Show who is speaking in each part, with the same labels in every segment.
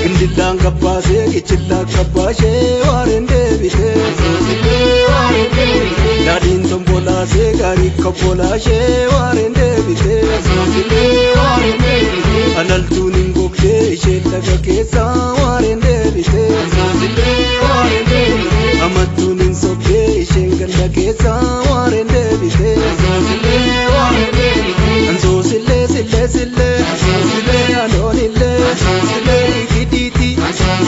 Speaker 1: Gindillaan gabbaasee kichillaa gabbaashee waareen deebitee. Daadhiin tombolaasee gaarii kobbolaashee waareen deebitee. Alaltuun hin gogdee isheen laga keessaa waareen deebitee. Amattuun hin sobdee isheen ganda keessaa waareen deebitee. Ansoosillee sillee sillee sillee anoonillee sillee dhiitii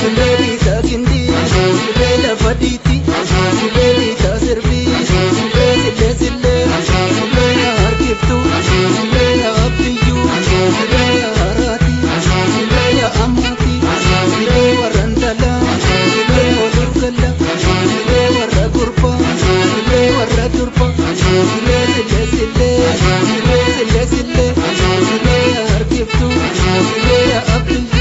Speaker 1: sillee dhiitaa gindii sillee lafa dhiitii sillee dhiitaa sirbii sillee sillee sillee sillee yaa harkiftuu sillee yaa abdiyyuu sillee yaa haraatii sillee yaa ammaatii sillee warra intalaa sillee oluu galla sillee warra gurbaa sillee warra durbaa sillee sillee sillee sillee sillee sillee sillee yaa harkiftuu sillee yaa abdiyyuu.